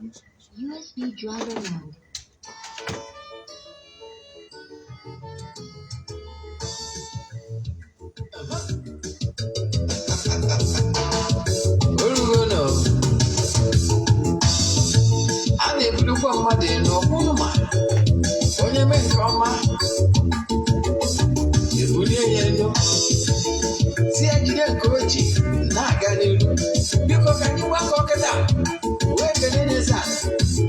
USB driver mode. Orugo na a na-ebulukwa mmadụ elu ọkwụnụ ma onye mee nke ọma ebulie ya elu si ya jide nke o ji na-aga n'iru. Biko ka anyị gbakọ kịta wee kelee n'eze a.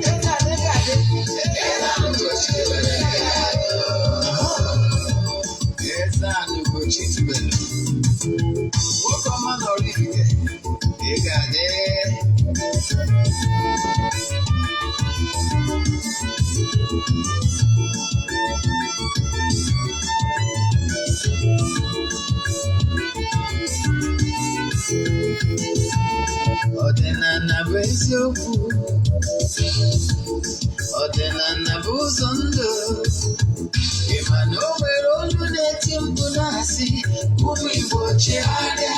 Eze a na adị eze a n'Ugochi tubelu. Eze a n'Ugochi tubelu, nwoke ọma na Oraifite, ị ga-adị. Ọdịnala bụ eziokwu, ọdịnala bụ ụzọ ndụ. Ị ma na o nwere olu na-eti mkpu na-asị ụmụ Igbo chigharịa,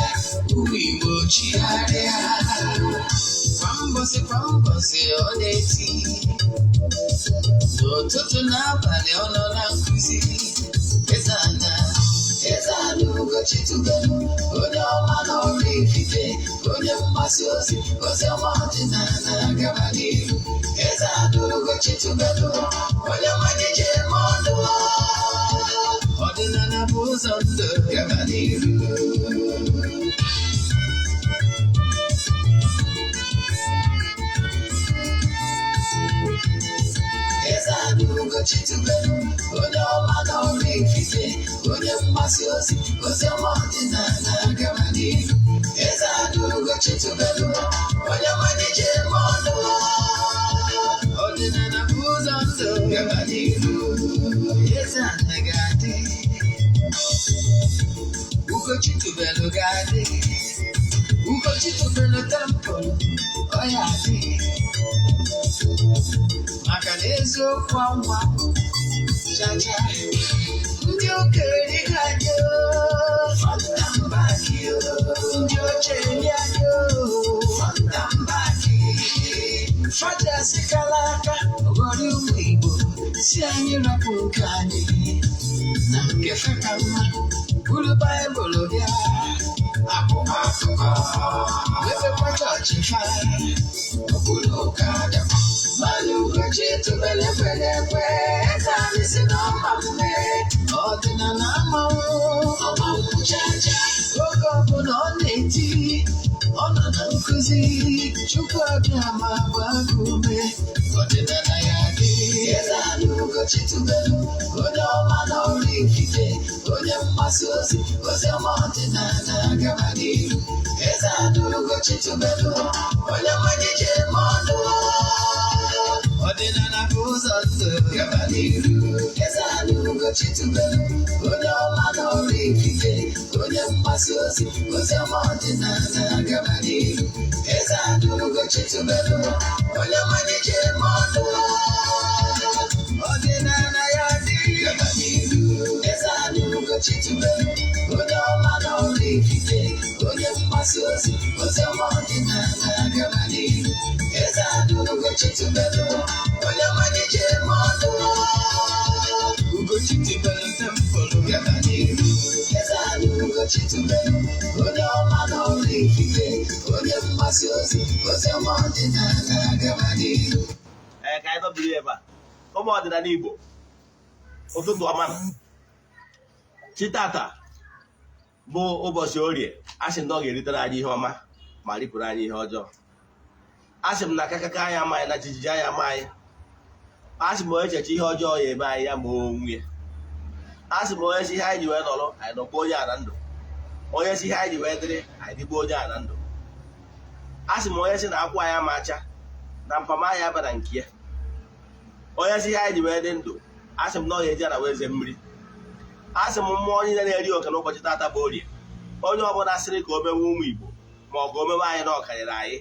ụmụ Igbo chigharịa. Kwa mbọsị kwa mbọsị ọ na-eti n'ụtụtụ n'abalị, ọ nọ na nkụzi. Eze ana, eze ana Ugochi tubelu, onye ọma na Oraifite, onye mgbasa ozi ozi ọma ọdịnala gaba n'iru. Eze ana Ugochi tubelu, onye ọma ji eme ọnụ. Ọdịnala bụ ụzọ ndụ, gaba n'iru. Eze ana Ugochi tubelu, onye ọma na Oraifite, onye mgbasa ozi ozi ọma ọdịnala gaba n'iru. Eze ana Ugochi tubelu, onye ọma ji eme ọnụ. Ọdịnala bụ ụzọ ndụ, gaba n'iru. Eze ana ga-adị, Ugochi tubelu ga-adị, Ugochi tubelu temple ọ ya adị, maka na eziokwu anwa chacha. Ndị okenye ga-adị, front and back, ndị ochie ga-adị, front and back. Fajasikala aka ghọrọ ụmụ Igbo si anyị rapụ nke anyị na nke fe ka mma, buru Baịbụl bịa akwụkwọ akụkọ mepekwa chọọchị fa okpuru ụka dịkwa. Mana Ugochi tubelu ekwere ekwe, eze anyị si na ọma mme ọdịnala amanwụ ọmanwụ chacha. Oge ọbụla ọ na-eti, ọ nọ na nkụzi. Chukwu abịa ma gbaa gị ume, ọdịnala ya dị. Eze anyị Ugochi tubelu, onye ọma na Oraifite, onye mgbasa ozi ozi ọma ọdịnala gaba n'iru. Eze anyị Ugochi tubelu, onye ọma ji eme ọnụ. Ọdịnala bụ ụzọ ndụ, gaba n'iru. Eze anyị Ugochi tubelu, onye ọma na Oraifite, onye mgbasa ozi ozi ọma ọdịnala gaba n'iru. Eze anyị Ugochi tubelu, onye ọma ji eme ọnụ. Ọdịnala ya dị, gaba n'iru. Eze anyị Ugochi tubelu, onye ọma na Oraifite, onye mgbasa ozi ozi ọma ọdịnala gaba n'iru. Eze anyị Ugochi tubelu, onye ọma ji eme ọnụ. Ugochi tubelu temple, gaba n'iru. Eze anyị Ugochi tubelu, onye ọma na Oraifite, onye mgbasa ozi ozi ọma ọdịnala gaba n'iru. Ee, ka anyị dọbiri ebe a. Ụmụ ọdịnala Igbo, ụtụtụ ọma. Na chi tata bụ ụbọchị Orie, a sị na ọ ga-eritere anyị ihe ọma ma ripụrụ anyị ihe ọjọọ. A sị m na akakaka anyị amaghị na jijiji anyị amaghị. A sị m onye cheche ihe ọjọọ ya eme anyị, ya ma onwe ya. A sị m onye si ihe anyị ji wee nọrọ, anyị nọkwa onye a na ndụ. Onye si ihe anyị ji wee dịrị, anyị dịkwa onye a na ndụ. A sị m onye si na akwụ anyị ama acha na mpama anyị aba na nke ya. Onye si ihe anyị ji wee dị ndụ, a sị m na ọ ga-eji ara wee ze mmiri. A sị m mmụọ niile na-eri oke n'ụbọchị tata bụ Orie, onye ọbụla sịrị ka o mewe ụmụ Igbo ma ọ ga omewe anyị na ọ karịrị anyị,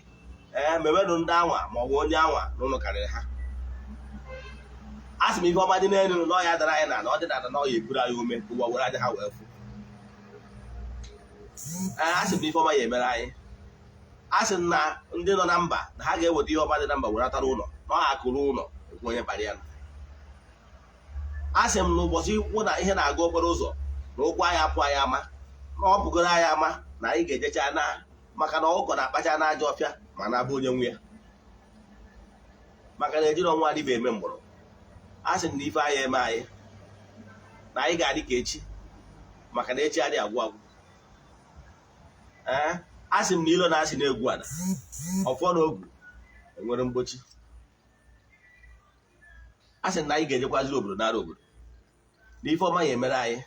ee, mewenụ ndị anwa ma ọ bụ onye anwa na ụnụ karịrị ha. A sị m ife ọma dị n'elu na ọya dara anyị na ọ dị n'ala na ọya eburu anyị ume ụwa were anya ha wee fụ. Ee, a sị m ife ọma ya emere anyị. A sị na ndị nọ na mba na ha ga-eweta ihe ọma dị na mba weratara ụlọ na ọ akụrụ ụlọ ekwu onye kpara ya. A sị m na ụbọchị kwụ na ihe na-aga okporo ụzọ na ụkwụ anyị apụ anyị ama na ọ pụgoro anyị ama na anyị ga-ejecha na maka na ọkụkọ na-akpacha n'ajọ ọfịa ma na-abụ onye nwe ya, maka na ejiri ọnwa adịba eme mgbọrọ. A sị m na ife anyị eme anyị na anyị ga-adị ka echi, maka na echi adịghị agwụ agwụ. Ee, a sị m na ilo na-asị na-egwu ala ọfọ na ogu enwere mgbochi. A sị na anyị ga-ejekwaziri obodo nara obodo na ife ọma ya emere anyị,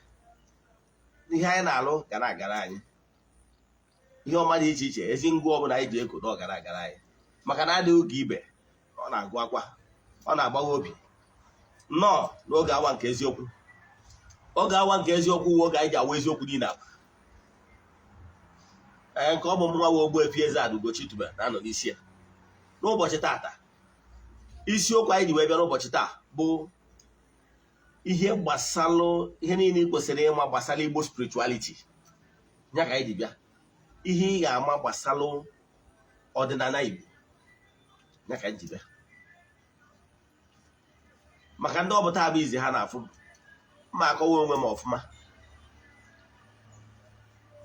ihe anyị na-alụ ga na-agara anyị, ihe ọma dị iche iche, ezi ngwa ọbụla anyị ji eko na ọ gara agara anyị, maka na adịghị oge ibe ọ na-agụ akwa, ọ na-agbawa obi. Nnọọ n'oge awa nke eziokwu. Oge awa nke eziokwu wụ oge anyị ji awa eziokwu niile agwa. Ee, nke ọ bụ mụnwa wee Ogbuefi Eze-Ana Ugochi tubelu na-anọ n'isi ya n'ụbọchị taata. Isiokwu anyị ji wee bịa n'ụbọchị taa bụ ihe gbasalụ ihe niile ị kwesịrị ịma gbasara Igbo spirituality. Ya ka anyị ji bịa, ihe ị ga-ama gbasalụ ọdịnala Igbo, ya ka anyị ji bịa. Maka ndị ọbụta bụ izi ha na-afụ mma, akọwa onwe m ọfụma.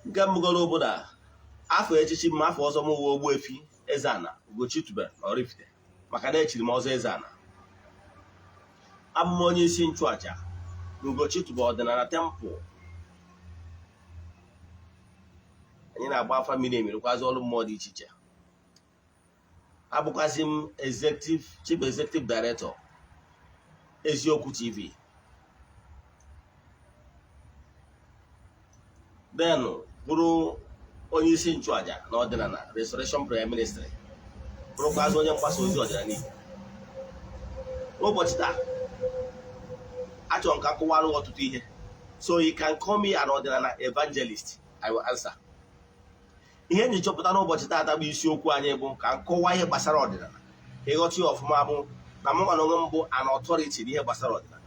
Nke mbụgoro bụ na afọ echichi m, afọ ọzọ m uwe Ogbuefi Eze-Ana Ugochi tubelu na Oraifite, maka na echiri m ọzọ Eze-Ana. Abụ m onye isi nchụaja na Ugochi tubelu ọdịnala temple. Anyị na-agba afa miri emi, rụkwazi ọrụ mmụọ dị iche iche. Abụkwazi m executive chief executive director Eziokwu TV. Then bụrụ onye isi nchụaja na ọdịnala Restoration Prayer Ministry, bụrụkwazị onye mgbasa ozi ọdịnala Igbo. N'ụbọchị taa, achọrọ m ka akọwara ọtụtụ ihe. So you can call me an ọdịnala evangelist, I will answer. Ihe nji chọpụta n'ụbọchị taata bụ isiokwu anyị bụ ka m kọwaa ihe gbasara ọdịnala, ka ịghọta ya ọfụma, bụ na mụ na onwe m bụ an authority n'ihe gbasara ọdịnala,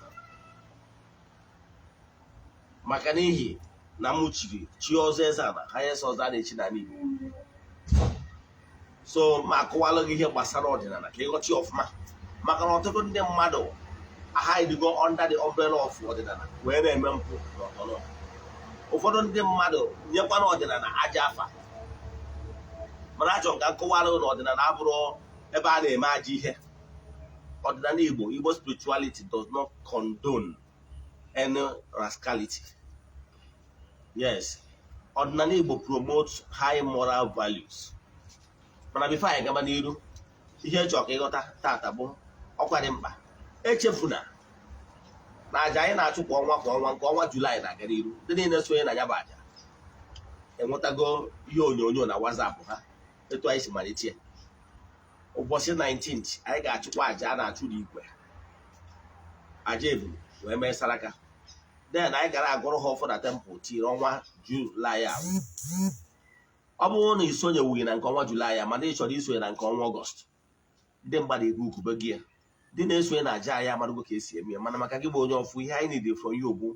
maka n'ihi na m chiri chi ọzọ Eze-Ana, highest ọzọ a na-echi n'ala Igbo. So ma akọwalụ gị ihe gbasara ọdịnala ka ịghọta ya ọfụma, maka na ọtụtụ ndị mmadụ ahaidigo under the umbrella of ọdịnala wee na-eme mpụ na ọtọnọ. Ụfọdụ ndị mmadụ nyekwana ọdịnala aja afa, mana achọrọ m ka m kọwara na ọdịnala abụrụ ebe a na-eme ajọ ihe. Ọdịnala Igbo, Igbo spirituality does not condone any rascality. Yes, ọdịnala Igbo promotes high moral values. Mana before anyị gaba n'iru, ihe chọrọ ka ịghọta tata bụ ọkwa dị mkpa. Echefuna na aja anyị na-achụ kwa ọnwa kwa ọnwa, nke ọnwa Julaị na-aga n'iru. Ndị niile sonye na ya bụ aja enwetago ihe onyonyo na WhatsApp ha etu anyị si malite ya. Ụbọchị 19th anyị ga-achụkwa aja a na-achụ n'igwe, aja ebulu wee mee saraka. Then anyị gara agụrụ ha ọfọ na temple tiri ọnwa Julaị ahụ. Ọ bụrụ na ị sonyewughị na nke ọnwa Julaị a, mana ị chọrọ isonye na nke ọnwa Ọgọst, ndị mmadụ ebe ukube gị ya, ndị na-esonye na aja anyị amarụgo ka esi eme ya. Mana maka gị bụ onye ọfụ, ihe anyị need from you bụ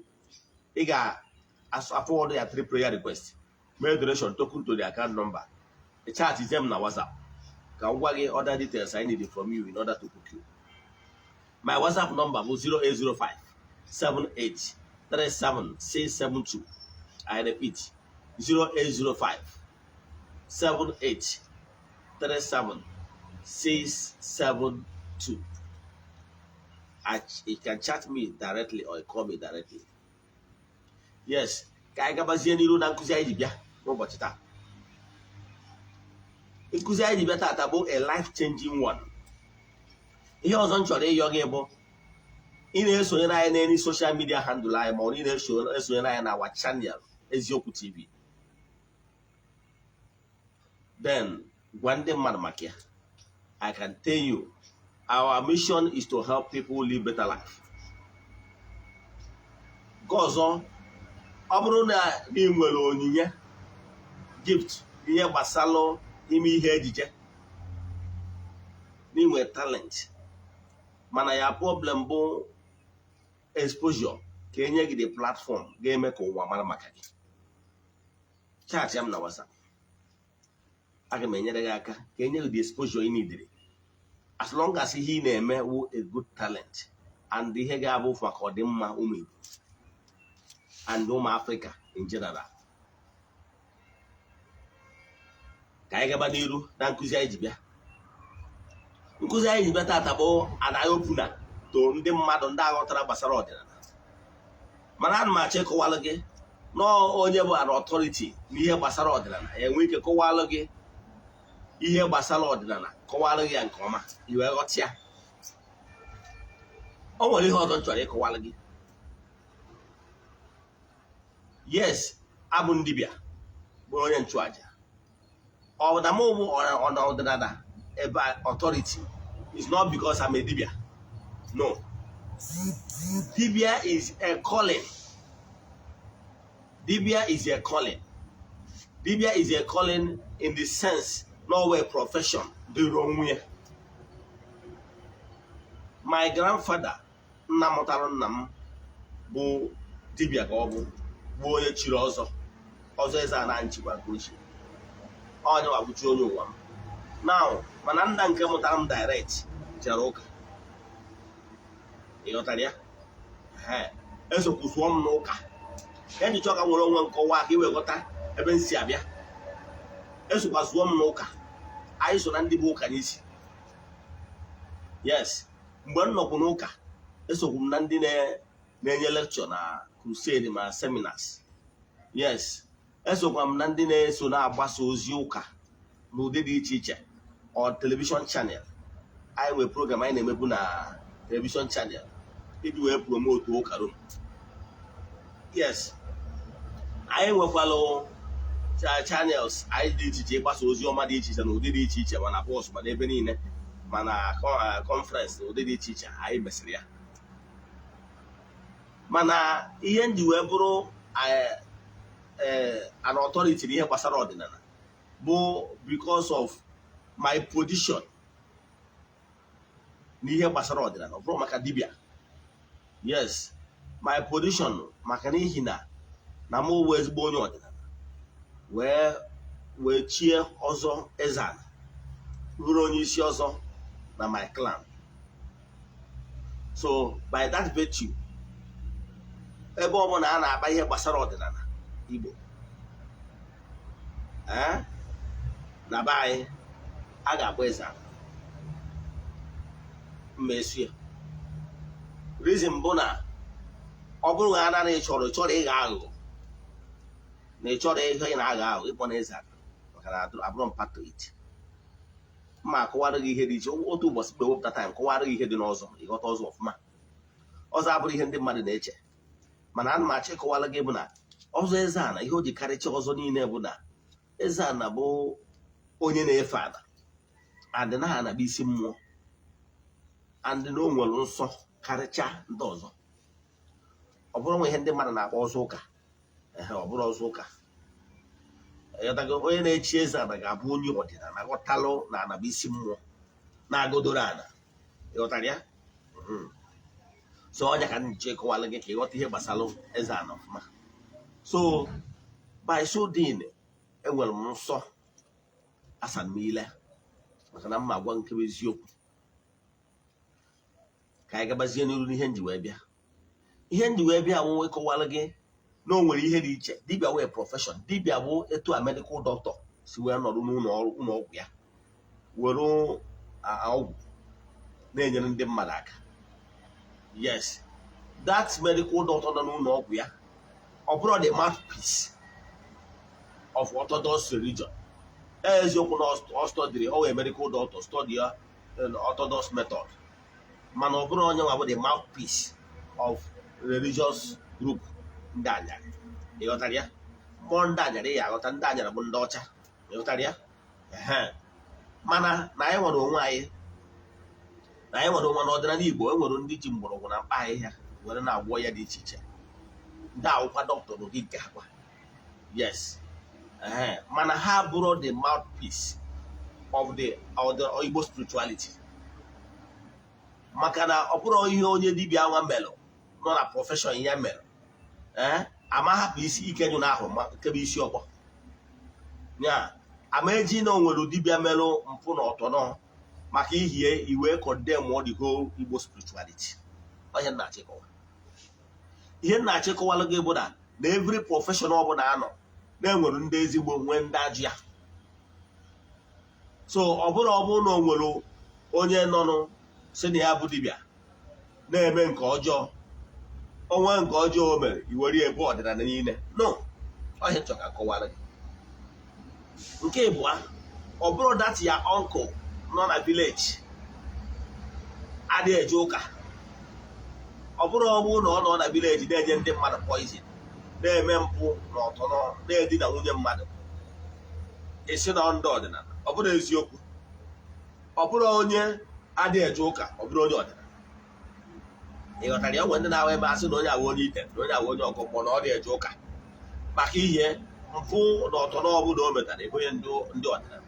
ị ga-afọwọdụ ya three prayer request, mee donation token to the account number, chat m na WhatsApp ka m gwa gị other details I need from you in order to book you. My WhatsApp number bụ 0805 78 37 672. I repeat, 0805 78 37 672. You can chat me directly or call me directly. Yes, ka anyị gabazie n'iru na nkụzi anyị ji bịa n'ụbọchị taa. Nkụzi anyị ji bịa taata bụ a life changing one. Ihe ọzọ m chọrọ ịyọ gị bụ ị na-esonyere anyị n'elu social media handle anyị, ma ọ ị na-esonyere anyị na our channel Eziokwu TV, then gwa ndị mmadụ maka ya. I can tell you our mission is to help people live better life. Nke ọzọ, ọ bụrụ na ị nwere onyinye, gift, ihe gbasalụ ime ihe ejije, na inwe talent, mana ya problem bụ exposure, ka enye gị the platform ga-eme ka ụwa mara maka gị, chat ya m na WhatsApp. Aga m enyere gị aka ka enye gị the exposure ị neediri, as long as ihe ị na-eme wụ a good talent and ihe ga-abụ maka ọdịmma ụmụ Igbo and ụmụ Africa in general. Ka anyị gaba n'iru na nkụzi anyị ji bịa. Nkụzi anyị ji bịa tata bụ an eye opener to ndị mmadụ ndị aghọtara gbasara ọdịnala, mana ana m achọ ịkọwalụ gị nọọ onye bụ an authority n'ihe gbasara ọdịnala ya enwe ike kọwalụ gị ihe gbasara ọdịnala, kọwalụ gị ya nke ọma, i wee ghọta ya. O nwere ihe ọzọ m chọrọ ịkọwalụ gị. Yes, abụ m dibịa, bụrụ onye nchụaja. Ọ na mụ bụ ọdịnala ebe authority is not because I'm a dibia. No. Dibia is a calling. Dibia is a calling. Dibia is a calling in the sense no way profession dịrị onwe ya. My grandfather, nna mụtara nna m, bụ dibia ka ọ bụ onye chiri ọzọ, ọzọ eze a na nchịkwa nke ochie. Onye wabụchi onye ụwa m now, mana nna nke mụtara m direct jere ụka. Ị ghọtara ya? Esokwusuo m n'ụka ya ji chọọ ka nwere onwe nkọwa ka i wee ghọta ebe m si abịa. Esokwasuo m n'ụka, anyị so na ndị bụ ụka n'isi. Yes, mgbe m nọkwu n'ụka, esokwu m na ndị na-enye lecture na crusade ma seminars. Yes, esokwa m na ndị na-eso na-agbasa ozi ụka n'ụdị dị iche iche ọ television channel. Anyị nwere program anyị na-emebu na television channel iji wee promote ụka Rom. Yes, anyị nwekwalụ channels anyị dị iche iche ịgbasa ozi ọma dị iche iche na ụdị dị iche iche, mana bus, mana ebe niile, mana conference na ụdị dị iche iche anyị mesịrị ya. Mana ihe m ji wee bụrụ an authority n'ihe gbasara ọdịnala bụ because of my position n'ihe gbasara ọdịnala, ọ bụrụ maka dibịa. Yes, my position, maka n'ihi na mụ wee ezigbo onye ọdịnala wee chie ọzọ eze ala, bụrụ onye isi ọzọ na my clan. So by that virtue, ebe ọbụla a na-akpa ihe gbasara ọdịnala Igbo na be anyị, a ga-agba eze ala mma esi ya. Reason bụ na ọ bụrụ na ana na ị chọrọ ịghọ aghụghọ, na ị chọrọ ihe ị na-aghọ aghụghọ, ịkpọ na eze ala, maka na abụrụ m part it. Mma akọwara gị ihe dị iche otu ụbọchị mgbe wepụta time kọwara gị ihe dị n'ọzọ, ịghọta ọzọ ọfụma. Ọzọ abụrụ ihe ndị mmadụ na-eche, mana ana m achọ ịkọwara gị bụ na ọzọ eze ana, ihe o ji karịcha ọzọ niile bụ na eze ana bụ onye na-efe ana and na ana bụ isi mmụọ and na o nwere nsọ karịcha ndị ọzọ. Ọ bụrụ nwe ihe ndị mmadụ na-akpọ ọzọ ụka, ehe, ọ bụrụ ọzọ ụka. Ịghọtago? Onye na-echi eze ana ga-abụ onye ọdịnala ghọtalụ na ana bụ isi mmụọ na-agodoro ana. Ịghọtara ya? So ọnya ka m ji ịkọwalụ gị ka ịghọta ihe gbasara eze ana ọfụma. So by so doing, enwere m nsọ asa m ile maka na mma agwa nke bụ eziokwu. Ka anyị gabazie n'iru n'ihe nji wee bịa. Ihe nji wee bịa nwụ ịkọwalụ gị na o nwere ihe dị iche. Dibịa wee profession, dibịa bụ etu a medical doctor si wee nọrọ n'ụlọ ọrụ ụlọ ọgwụ ya were ọgwụ na-enyere ndị mmadụ aka. Yes, that medical doctor nọ n'ụlọ ọgwụ ya, ọ bụrụ the mouthpiece of orthodox religion. Eziokwu na ọ studyrị, ọ wee medical doctor study ya orthodox method, mana ọ bụrụ onye nwa bụ the mouthpiece of religious group ndị anyarị. Ịghọtara ya? Mmụọ ndị anyarị ya aghọta, ndị anyarị bụ ndị ọcha. Ịghọtara ya? Ehe. Mana na anyị nwere onwe anyị, na anyị nwere onwe n'ọdịnala Igbo, e nwere ndị ji mgbọrọgwụ na mkpa ahịhịa were na-agwọ ya dị iche iche, ndị awụkwa dọkịta n'ụdị nke ha kwa. Yes. Ehe. Mana ha bụrụ the mouthpiece of the Igbo spirituality, maka na ọ bụrụ ihe onye dibịa nwa melụ nọ na profession ya mere, ee, ama hapụ isi ike nyụ n'ahụ ma nkebe isi ọgbọ ya. Amaeji na onwere dibịa merụ mpụ na ọtọnọ maka ihie iwe condemn the whole Igbo spirituality. Onye nna-achịkọwa ihe nna-achịkọwalụ gị bụ na every profession ọbụla anọ na-enwere ndị ezigbo, nwee ndị ajụ ya. So ọ bụrụ na o nwere onye nọnụ si na ya bụ dibịa na-eme nke ọjọọ, onwe nke ọjọọ o mere, iwere ebe ọdịnala niile no ọhịa chọ ka kọwara gị. Nke ịbụa, ọ bụrụ that ya uncle nọ na village adịghị eje ụka, ọ bụrụ na ọ nọ na village na-enye ndị mmadụ poison, na-eme mpụ na ọtọnọ, na-edina nwunye mmadụ, esi na ndị ọdịnala, ọ bụrụ eziokwu. Ọ bụrụ onye adịghị eje ụka, ọ bụrụ onye ọdịnala. Ị ghọtara ya? Nwe ndị na-ahụ ebe asị na onye awụ onye ite, na onye awụ onye ọgọ mmụọ, na ọ dị eje ụka, maka ihe mpụ na ọtọnọ ọbụla o metara, ebonye ndị ọdịnala.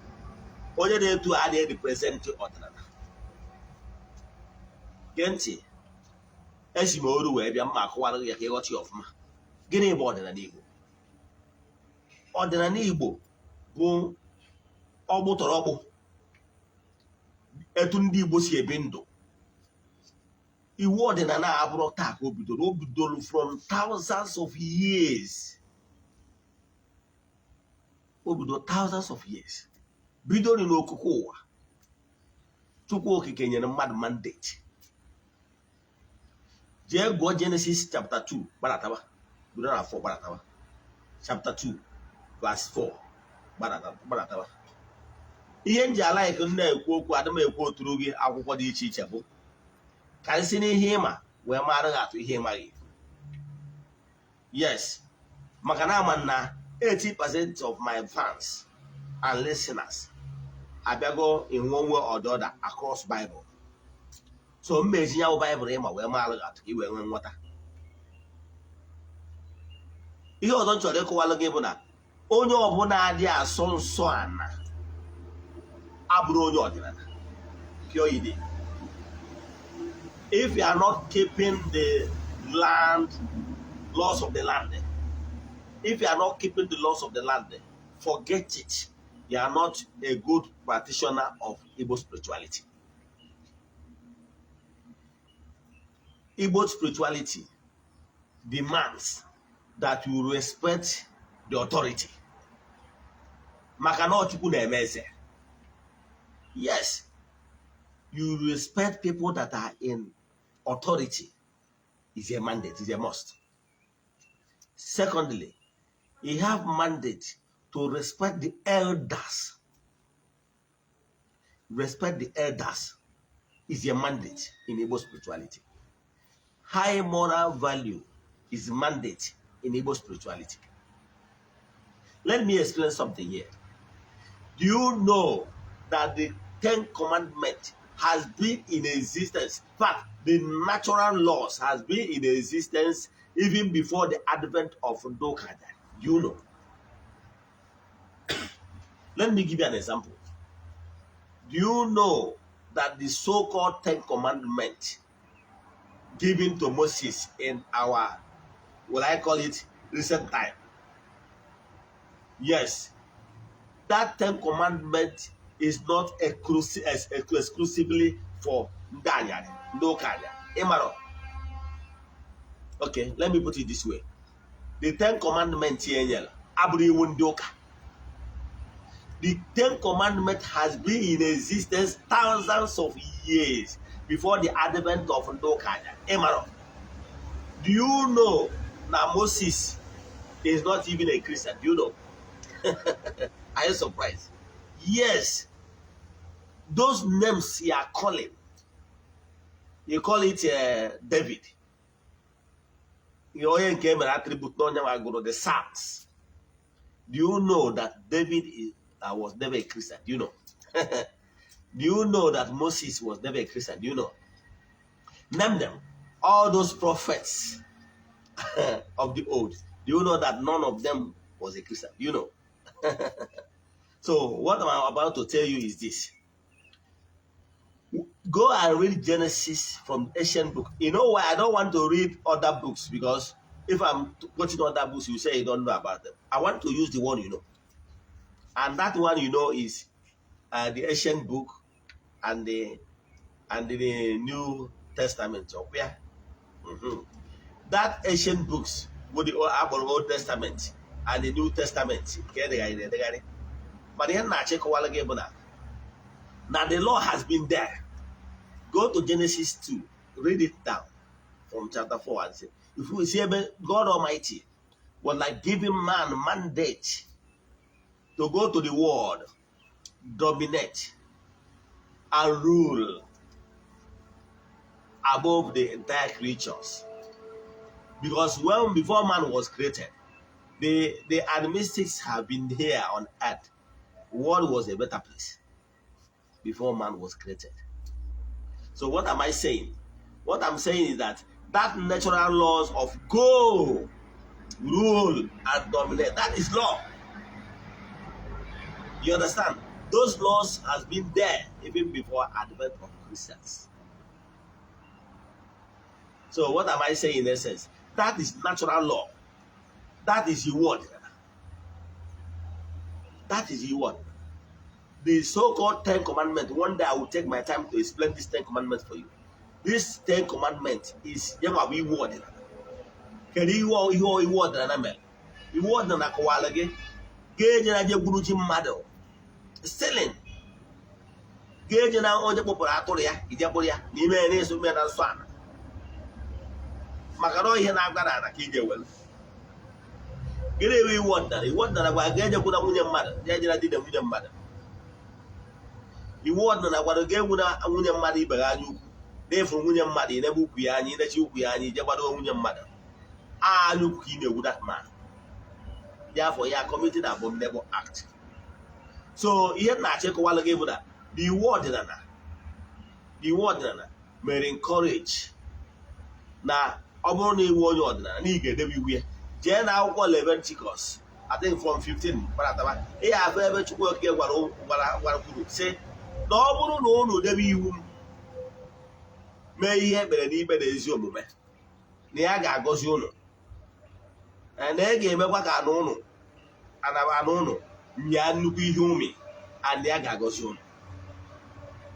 Onye na-etu adịghị represent ọdịnala. Gee ntị, esi m oru wee bịa mma akọwara gị ya ka ịghọta ya ọfụma. Gịnị bụ ọdịnala Igbo? Ọdịnala Igbo bụ ọgbụ tọrọ ọgbụ etu ndị Igbo si ebi ndụ. Iwu ọdịnala a abụrụ taa ka o bidoro. O bidoro from thousands of years. O bidoro thousands of years, bidoro n'okụkụ ụwa. Chukwu Okike nyere mmadụ mandate. Jee gụọ Genesis chapter 2 gbadataba, bido na 4 gbadataba, chapter 2 verse 4 gbadataba. Ihe m ji alaik m na-ekwu okwu, adị m ekwu oturu gị akwụkwọ dị iche iche, bụ ka m si n'ihe ịma wee mara gị atụ ihe ịmaghị. Yes, maka na ama na 80% of my fans and listeners abịago in one way or the other across Bible. So mmeji ya bụ Bible ịma wee mara gị atụ ka ị wee nwee nghọta. Ihe ọzọ m chọrọ ịkọwalụ gị bụ na onye ọbụla adịghị asọ nsọ ana abụrụ onye ọdịnala. Pure ide. If you are not keeping the land, laws of the land, if you are not keeping the laws of the land, forget it, you are not a good practitioner of Igbo spirituality. Igbo spirituality demands that you respect the authority, maka na ọ Chukwu na-eme eze. Yes, you respect people that are in authority is a mandate, is a must. Secondly, you have mandate to respect the elders. Respect the elders is a mandate in Igbo spirituality. High moral value is mandate in Igbo spirituality. Let me explain something here. Do you know that the Ten Commandments has been in existence? In fact, the natural laws has been in existence even before the advent of Ndokada. Do you know? Let me give you an example. Do you know that the so-called Ten Commandments given to Moses in our, will I call it, recent time? Yes, that Ten Commandment is not exclusively for ndị anyarị, ndị ụka anyarị. Ịmara? Okay, let me put it this way. The Ten Commandments e nyere abụrụ iwu ndị ụka. The Ten Commandment has been in existence thousands of years before the advent of ndị ụka anyarị. Ịmara? Do you know na Moses is not even a Christian? Do you know? Are you surprised? Yes. Those names you are calling, you call it David. Onye nke mere attribute na onye nwa gụrụ the Psalms. Do you know that David was never a Christian? Do you know? Do you know that Moses was never a Christian? Do you know? Name them. All those prophets of the old. Do you know that none of them was a Christian? Do you know? So what I'm about to tell you is this. Go and read Genesis from ancient book. You know why I don't want to read other books? Because if I'm quoting other books, you say you don't know about them. I want to use the one you know. And that one is the ancient book and the New Testament. Okay? That ancient books bụ the akpọrọ Old Testament and the New Testament nke edegharịrị edegharị. Mana ihe m na-achọ ịkọwara gị bụ na the law has been there. Go to Genesis 2, read it down from chapter 4 and say, if we see ebe God Almighty was like giving man mandate to go to the world, dominate and rule above the entire creatures. Because when before man was created, the animistics have been here on earth. World was a better place before man was created. So what am I saying? What I'm saying is that that natural laws of go, rule, and dominate, that is law. You understand? Those laws has been there even before advent of Christians. So what am I saying in essence? That is natural law. That is the word. That is the word. The so-called Ten Commandments. One day I will take my time to explain this Ten Commandments for you. This Ten Commandment is ya bụ iwu ọdịnala. Kedu ihe iwu ọdịnala mere? Iwu ọdịnala kọwara gị ga-eje na je gburu ji mmadụ, stealing, ga-eje na onye kpọpụrụ atụrụ ya ije kpụrụ ya n'ime ya na-eso ime na nsọ ala, maka na ọ ihe na-agwa n'ala ka ị ga-ewere. Gịnị ewe iwu ọdịnala? Iwu ọdịnala gwara ga ejekwuna nwunye mmadụ, je jena di na nwunye mmadụ. Iwu ọdịnala gwara ga egwu na nwunye mmadụ ibe gị anya ukwu, na-efu nwunye mmadụ, inebe ukwu ya anya, inechi ukwu ya anya, ije gbado nwunye mmadụ anya ukwu ka ị na-egwu that man. Therefore, you are committing abominable act. So ihe m na-achọ ịkọwalụ gị bụ na the iwu ọdịnala mere encourage na ọ bụrụ na iwu onye ọdịnala na ị ga-edebe iwu ya. Jee na akwụkwọ Leviticus, I think from 15 gbarataba, ị ga-afụ ebe Chukwu Okike gwara kwuru sị na ọ bụrụ na unu debe iwu m, mee ihe ekpere n'ikpe na ezi omume, na ya ga-agọzi unu, na ị ga-emekwa ka anụ unu anụ unu nyaa nnukwu ihe ụmị, and ya ga-agọzi unu.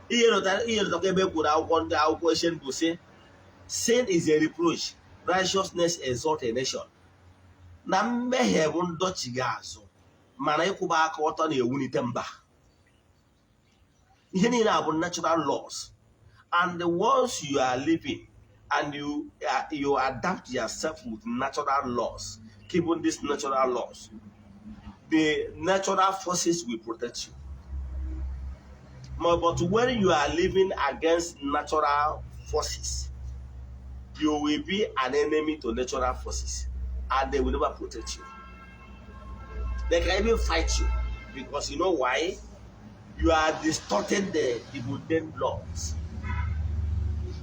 Ihe rụtakwa ebe e kwuru akwụkwọ ndị akwụkwọ Ancient bụ sị, "Sin is a reproach, righteousness exalt a nation." Na mmehie bụ ndọchighị azụ, mana ịkwụba aka ọtọ na-ewulite mba. Ihe niile a bụ natural laws, and once you are living and you adapt yourself with natural laws, keeping these natural laws, the natural forces will protect you. But when you are living against natural forces, you will be an enemy to natural forces, and they will never protect you. They can even fight you, because you know why? You are distorting the mundane laws.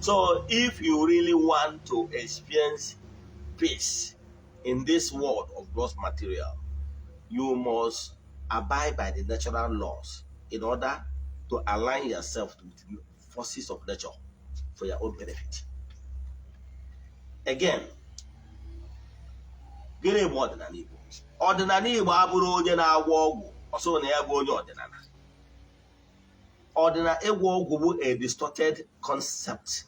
So if you really want to experience peace in this world of gross material, you must abide by the natural laws in order to align yourself with the forces of nature for your own benefit. Again, gịnị bụ ọdịnala Igbo? Ọdịnala Igbo abụrụ onye na-agwọ ọgwụ ọsọ na ya bụ onye ọdịnala. Ọdịnala ịgwọ ọgwụ bụ a distorted concept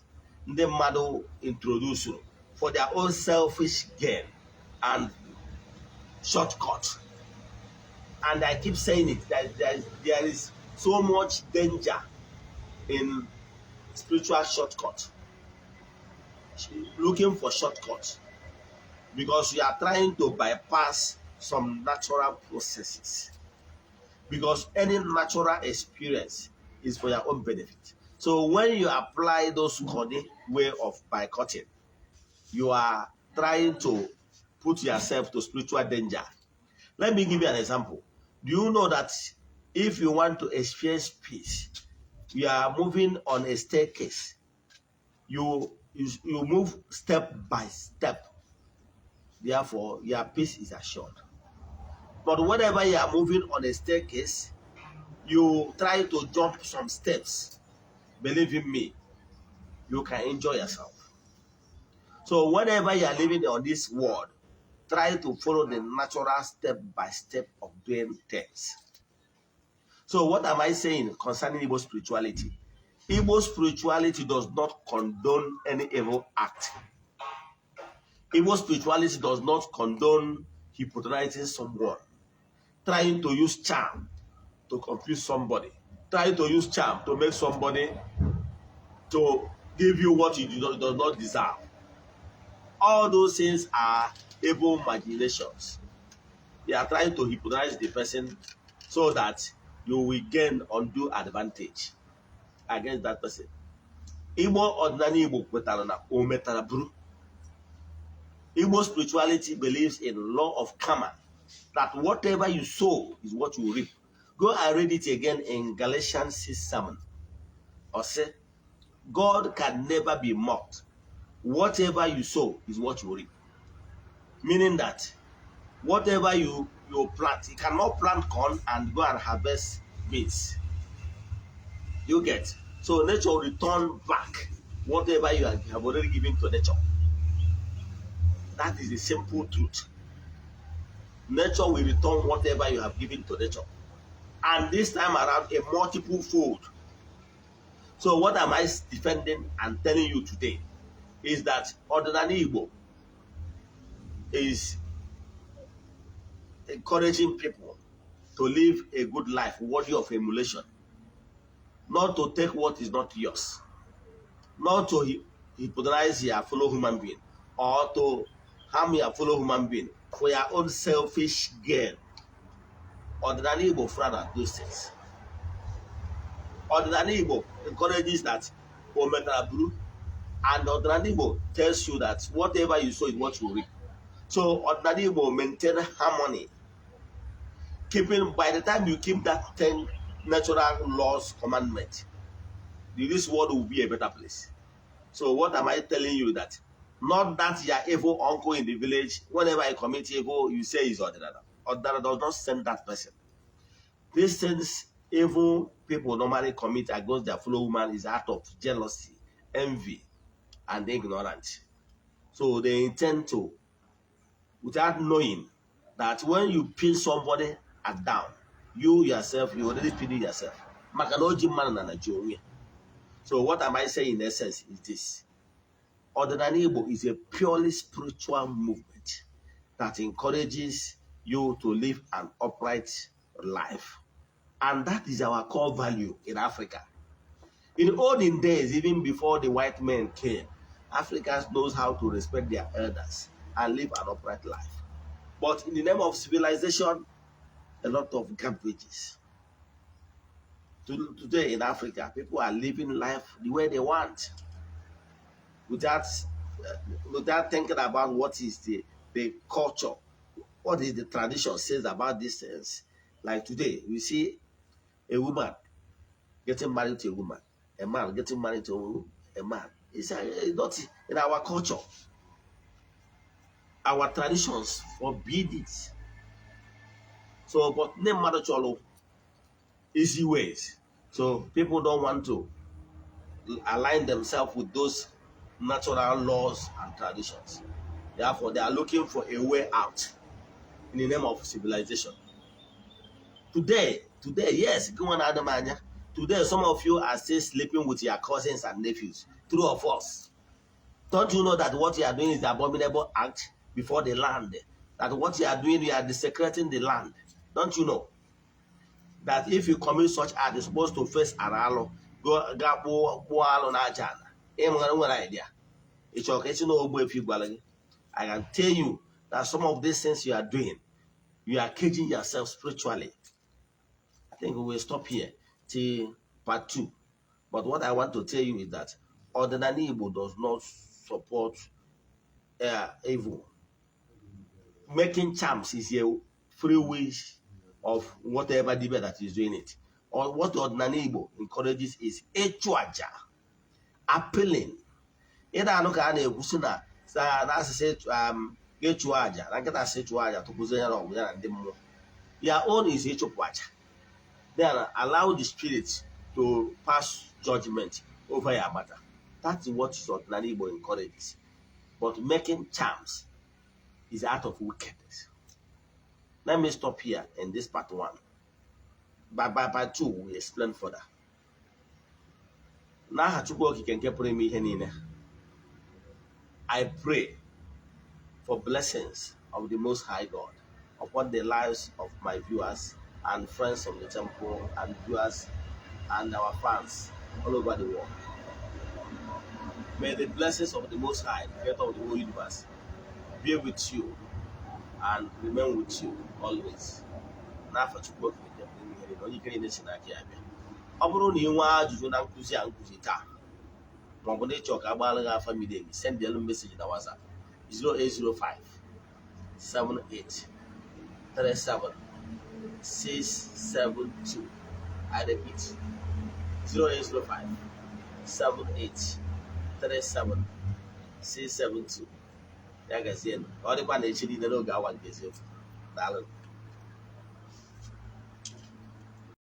ndị mmadụ introduce for their own selfish gain and shortcut. And I keep saying it that there is so much danger in spiritual shortcut, looking for shortcuts, because you are trying to bypass some natural processes, because any natural experience is for your own benefit. So when you apply those corny way of boycotting, you are trying to put yourself to spiritual danger. Let me give you an example. Do you know that if you want to experience peace, you are moving on a staircase? You move step by step. Therefore, your peace is assured. But whenever you are moving on a staircase, you try to jump some steps. Believe in me, you can enjoy yourself. So whenever you are living on this world, try to follow the natural step by step of doing things. So what am I saying concerning Igbo spirituality? Igbo spirituality does not condone any evil act. Igbo spirituality does not condone hypnotizing someone, trying to use charm to confuse somebody, trying to use charm to make somebody to give you what you does not deserve. All those things are evil imaginations. They are trying to hypnotize the person so that you will gain undue advantage against that person. Igbo ọdịnala Igbo kwetara na o metara buru. Igbo spirituality believes in law of karma, that whatever you sow is what you reap. Go and read it again in Galatians 6:7. Or say, God can never be mocked. Whatever you sow is what you reap. Meaning that whatever you plant, you cannot plant corn and go and harvest beans. You get? So nature will return back whatever you have already given to nature. That is the simple truth. Nature will return whatever you have given to nature. And this time around, a multiple fold. So what am I defending and telling you today is that Ọdịnala Igbo is encouraging people to live a good life worthy of emulation, not to take what is not yours, not to hypnotize your fellow human being or to harm your fellow human being for your own selfish gain. Ọdịnala Igbo frown at those things. Ọdịnala Igbo encourages that o metara buru, and Ọdịnala Igbo tells you that whatever you sow is what you reap. So Ọdịnala Igbo maintain harmony. Keeping by the time you keep that 10 natural laws commandment, this world will be a better place. So what am I telling you? That not that your evil uncle in the village, whenever I commit evil, you say is Ọdịnala. Ọdịnala does not send that person. These things evil people normally commit against their fellow woman is out of jealousy, envy, and ignorance. So they intend to, without knowing that when you pin somebody at down, you yourself, you already pinning yourself. Maka na o ji mmadụ na ji onwe ya. So what am I saying in essence is this. Ọdịnala Igbo is a purely spiritual movement that encourages you to live an upright life. And that is our core value in Africa. In olden days, even before the white men came, Africans knows how to respect their elders and live an upright life. But in the name of civilization, a lot of garbages. Today in Africa, people are living life the way they want, without thinking about what is the culture, what is the tradition says about these things. Like today, we see a woman getting married to a woman, a man getting married to a man. It's not in our culture. Our traditions forbid it. So, but ndị mmadụ chọrọ easy ways. So people don't want to align themselves with those natural laws and traditions. Therefore, they are looking for a way out in the name of civilization. Today, yes, go on, Adam anya. Today, some of you are still sleeping with your cousins and nephews. True or false? Don't you know that what you are doing is the abominable act before the land? That what you are doing, you are desecrating the land. Don't you know that if you commit such act, you're supposed to face alụ, go ga kpụọ kpụọ alụ n'aja ala? Ị nwere idea? Ị chọrọ ka esi n'ogbu efi gwara gị? I can tell you that some of these things you are doing, you are caging yourself spiritually. I think we will stop here till part two. But what I want to tell you is that Ọdịnala Igbo does not support evil. Making charms is a free wish of whatever dibia that is doing it. Or what Ọdịnala Igbo encourages is ịchụ aja, appealing. Ị na-anụ ka a na-ekwu sị na na asịsị ịchụ aja na nkịta asị chụọ aja tụpụzie ya na ọgwụ ya na ndị mmụọ. Your own is ịchụpụ aja. Then allow the spirit to pass judgment over your matter. That's what Ọdịnala Igbo encourages. But making charms is out of wickedness. Let me stop here in this part one. By part 2 we explain further. N'aha Chukwu Okike nke pụrụ ime ihe niile, I pray for blessings of the Most High God upon the lives of my viewers and friends of the temple and viewers and our fans all over the world. May the blessings of the Most High, the Creator of the whole universe, be with you and remain with you always. N'aha Chukwu Okike nke pụrụ ime ihe niile, onye ike niile si n'aka ya bịa. Ọ bụrụ na ị nwee ajụjụ na nkụzi a nkụzi taa, ma ọ bụ na ịchọ ka a gbaara gị afa miri emi, send elu message na WhatsApp 0805 78 37 672. I repeat, 0805 78 37 672. Ya gazie, ka ọ dịkwa na echi niile n'oge awa nke eziokwu. Daalụ.